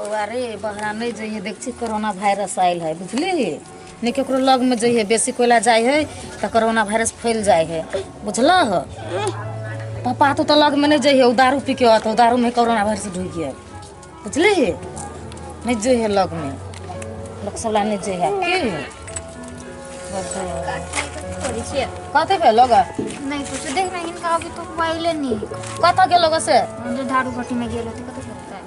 बौआ रे, बहरा नहि जइहे, देख छी कोरोना वायरस आयल है, बुझली? नहि केकरो लगमे जइहे, बेसी कोयला जाइ है तऽ कोरोना वायरस फैल जाइ है, बुझलह? पापा तो लगमे नहि जइहे, ओ दारू पी के अत, दारू में कोरोना वायरस ढुकि गेल, बुझली? नहि जइहे लगमे, लोक सब ला नहि जइहे। की कथी भेलो ग? नहीं कुछ, देख ना इनका अभी तो मोबाइल नहीं। कतऽ गेलो ग से? जो दारू भट्टी में गेलो तो कतऽ सकता है।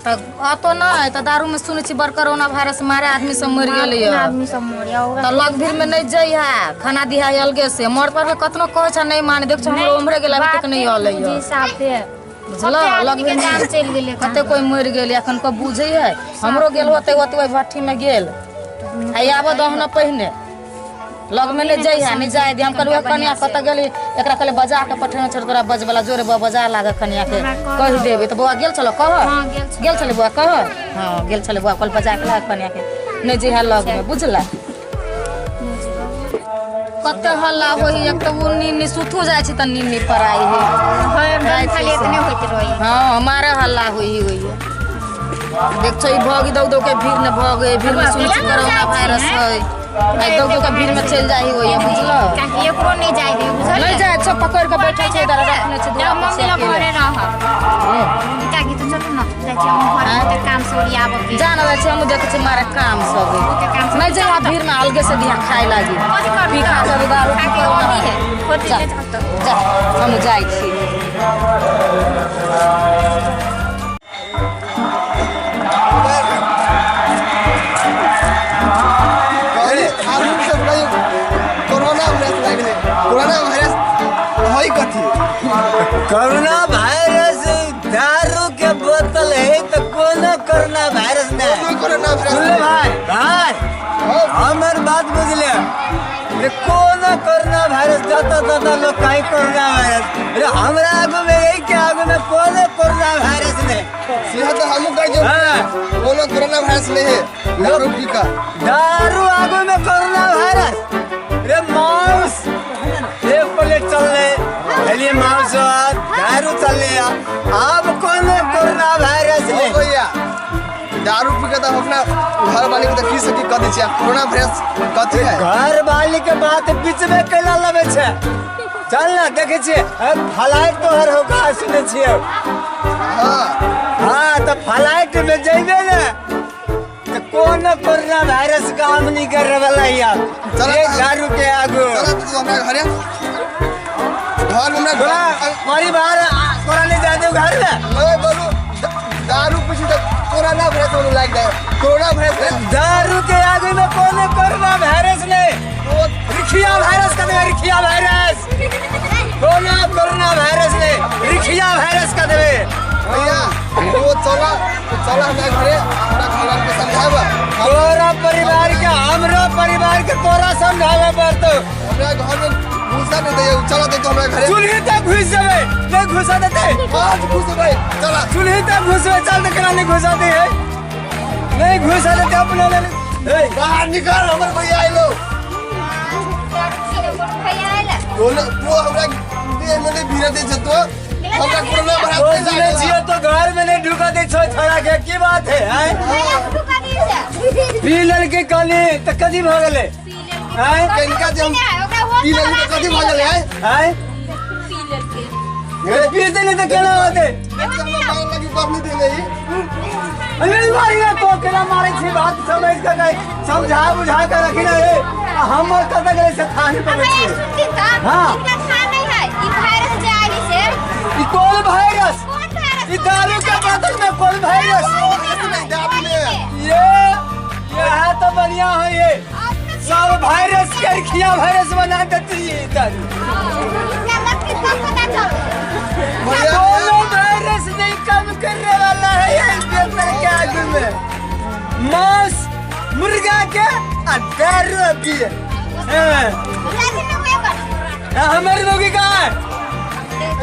तऽ अतो नहि तऽ दारू में सुनै छी बड़ कोरोना वायरस मारे आदमी सब मरि गेलै। आदमी सब मर गया होगा। तऽ लग भीड़ में नहि जइहा, खाना दिहा अलगे से। मर पर के कतनो कहै छै नहि माने, देख हमरो उम्हरे गेला अभी तक नहि अलै। जी साफे बुझल लग के जान चलि गेलै। कते कोइ मरि गेल एखन को बुझै है? हमरो गेल होते ओते ओहि भट्ठी में गेल। आ आबऽ दह न, पहिने लगमे नहि जइहा, नहि जाय दे। हम कहलहुँ कनिया कतऽ गेली? एकरा कहले बजा के पठेने छल तोरा बजवला जोरे बौआ बजा लागऽ, कनिया के कहि देबै। तऽ बौआ गेल छलो कह? हाँ, गेल छलो। गेल छलै बौआ कह? हाँ, गेल छलै बौआ। कहल बजा के लाग कनिया के, नहि जइहा लगमे, बुझला? कते हल्ला होइ। एक तऽ ओ नींद सुतू जाइ छै तऽ नींद नहि पड़ाइ है। खाली एतने होइत रही। हाँ, मारे हल्ला होइ होइ। देख छौ ई भग दौ दौ के भीड़ ने भग भीड़ में सुनै छी कोरोना वायरस है। आई दौ दौ के भीड़ में चलि जाइ होइ, बुझल? काहे एकरो नहीं जाय दे, बुझल? नहि जाइ छौ, पकड़ के बैठल छै इधर, रखने छै जब मम्मी लग घरे रह। काकी तो चलू ना, जाइ छी हम घर में काम से ओरियाबऽ के। जान जाइ छी, हमहूँ देखै छी मारे काम सब। ओते काम सब नहि जाइ भीड़ में, अलगे से दिया खाय लागी। कथी करबी? पी खा के दारू पी काकी के अभी है होती जा। नहीं जाता। जा, हमहूँ जाइ छी। कहली आदमी सब कहियो कोरोना वायरस लागि गेलै, कोरोना वायरस है कथी? कोरोना वायरस दारू के बोतल है तो कोनो कोरोना वायरस नहीं। कोनो कोरोना वायरस सुनले भाई? भाई, हमर बात बुझले? रे कोनो कोरोना वायरस, जता तता लोग कहीं कोरोना वायरस। अरे हमरा आगू में, यही के आगू में कोनो कोरोना वायरस नहीं। से तो हमहूँ कह जो कोनो कोरोना वायरस नहीं है दारू पी का। दारू आगू में कोरोना वायरस? रे मांस एक प्लेट चलले हेलिए, मांस और दारू चलले, अब कोनो कोरोना वायरस हो नहीं। भैया, दारू पी के तो हम अपना घर वाले के तो की से की कह दै छियै। कोरोना वायरस कथी है? घर वाली के बात बीच में कैला लबै छै? चल ना, देखै छियै। फ्लाइट तोहर होगा सुनै छियै? हाँ। हाँ, तऽ फ्लाइट में जइबे ने तऽ कोनो कोरोना वायरस काम नहीं करे वाला यार। चल। एक दारू के आगू। चल तू हमरा घरे, घर में हमरा तोरा परिवार तोरा नहीं जाए दे घर में। नहीं बोलू, दारू पी तो कोरोना वायरस बोलू लाग जाए, कोरोना वायरस है। दारू के आगू में कोनो कोरोना वायरस नहीं। रिखिया वायरस का देवे, रिखिया वायरस। कोनो कोरोना वायरस नहीं, रिखिया वायरस का देवे। भैया वो चला चला हमरा घरे, हमरा घर के समझाब। तोरा परिवार के, हमरो परिवार के तोरा समझावे पड़तो। हमरा घर में घुसा नहीं दे, चला दे तो हमरा घरे। चूल्ही तक घुस जेबै, नहीं घुसा देते? आज घुस भाई, चला। चूल्ही तक घुसबै, चल तऽ केना नहीं घुसा दे है, नहीं घुसा देते अपने लेल। ए, बाहर निकल, हमर भैया आइलो। भैया आयल। तो तो हमरा देह में नहीं भीड़ दे छ, तो हमरा कोरोना तो वायरस सुनै छियै तो घर में नहीं ढुका दे छो छोड़ा के, की बात है हैं? पी लेलकै कहली तऽ कथी भऽ गेलै हैं? कनिका जे हम पी लेली तऽ कथी भऽ गेलै हैं? हैं? पी देली तऽ केना होतै? हमरा मार लगी बाप नहीं देले ई। अरे मारी ना, तो केना मारै छी? बात समझ के नहीं, समझा बुझा के रखी ना रे। आ हमर कतऽ गेलै से थाह नहीं पबै छियै। हाँ। ई कोन वायरस? ई दारू के बोतल में कोन वायरस? नहीं दारू में। ये यह तो बढ़िया है, ये सब वायरस के रिखिया वायरस बना देती है ई दारू। भैया कोनो वायरस नहीं कम करने वाला है ये इस बोतल के आगू में, मांस मुर्गा के आ दारू पिए। हाँ। हमर मौगी कहाँ है?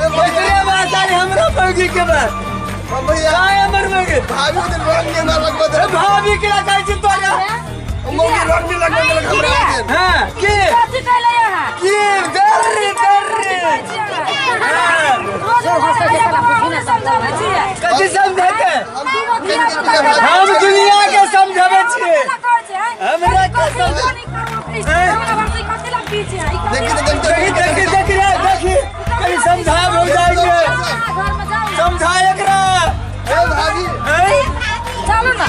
ओकरे बात आली, हमरो मौगी के बात। भैया कहाँ है हमर मौगी? भाभी के रंग नहीं हमरा लगबत। ए, भाभी के लगाई छी तोरा? मौगी रंग नहीं लगबत देलक हमरा के। हाँ, के कथी कहले अहाँ? के दर्री दर्री, हाँ। रोज हंसै छै साला, बुझी नहि समझाबै छियै। कथी समझेते? हम हम दुनिया के समझाबै छियै हमरा के देखी देखी देखी रे देखी कहीं समझा हो जाए के समझा एकरा ए भाभी चलो ना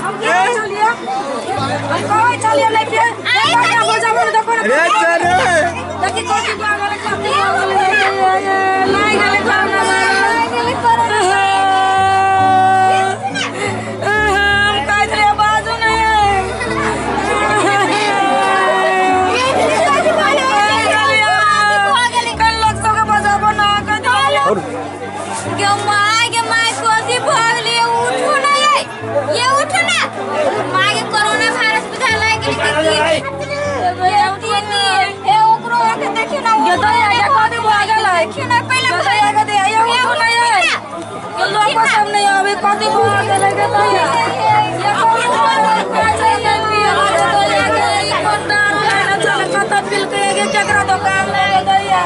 हम के चलिए हम कहे चलिए नहीं पे हो जाबो ना देखो ना रे चले देखी कोची पागल कथी नहीं गेले कोरोना नहीं गेले कोरोना हम कहत रहे बाजू नहीं कल लोग सबके बजाबो ना गे माय गे माय कोसी भाग लिए उठो ना ये उठो ना माय के कोरोना वायरस बुझा लाग गेली कि ए ओकरो आके देखियो ना ये तो ये कथी भागल है देखियो ना पहले ये तो ये कथी ये उठो ना ये ये लोग को सब नहीं आवे कथी भागल है के तो ये ये कथी भागल है नहीं पिए तो ये के कोन दारू है ना चल कत पिल के ये केकरा दुकान ले गया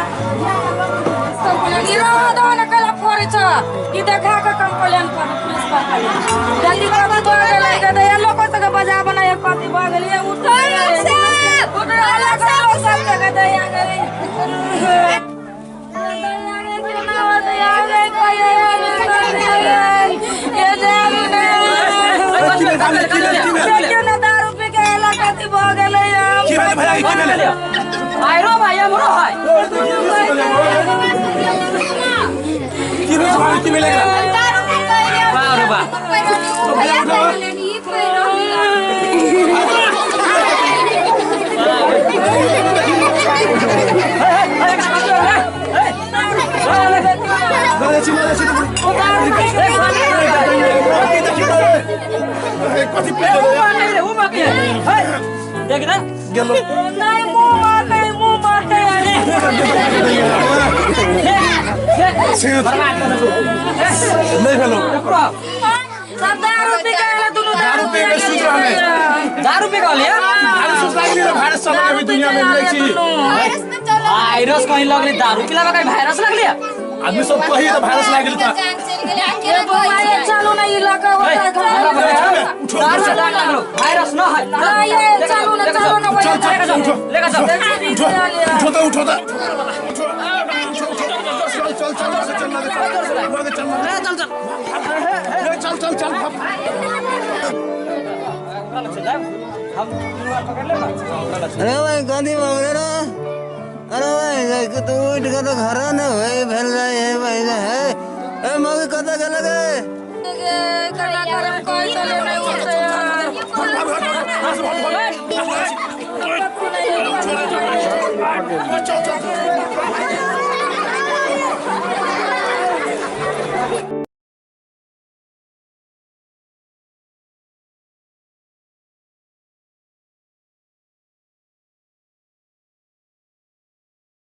गिरो दो ना कला फोड़े छ ई देखा के कंप्लेन कर पुलिस पर जल्दी कथी भागल है के तो ये लोग सब बजा बना ये कथी भागल ये उठो उठ अलग लोग सब के दया गई दारू पी के कथी भऽ गेलै की भेलै भैया की भेलै आयरो भाई हमरो है की भेलै भाभी की भेलै एकरा दारू पी के वाह रे वाह भैया ई पे लऽ छी लऽ छी कथी पी गेलै देख ना गेलो नहीं मुंह मारते मुंह मारते नहीं भेलो सब दारू पी के आएला दुनू दारू पी के सुति रहलै दारू पी के लिया भाइरस लागि गेलै भाइरस चलल अभी दुनिया में मिलै छी वायरस कहीं लगले दारू पिलावा कहीं वायरस लगले आदमी सब कही त भाइरस लागि गेल त चलो ना इलाका होता उठो दारू से दाग लगलो वायरस न है ये चलो ना चलो ना चल चल उठो लेके चल उठो उठो त उठो त चल चल चल चल चल चल चल चल चल अरे भाई गांधी बाबू रे अरे भाई तू उठ के तो घर न भाई भेल रहे है भाई है ए मगे कत गेल गे करना करम कोई चले नहीं उठते चल चल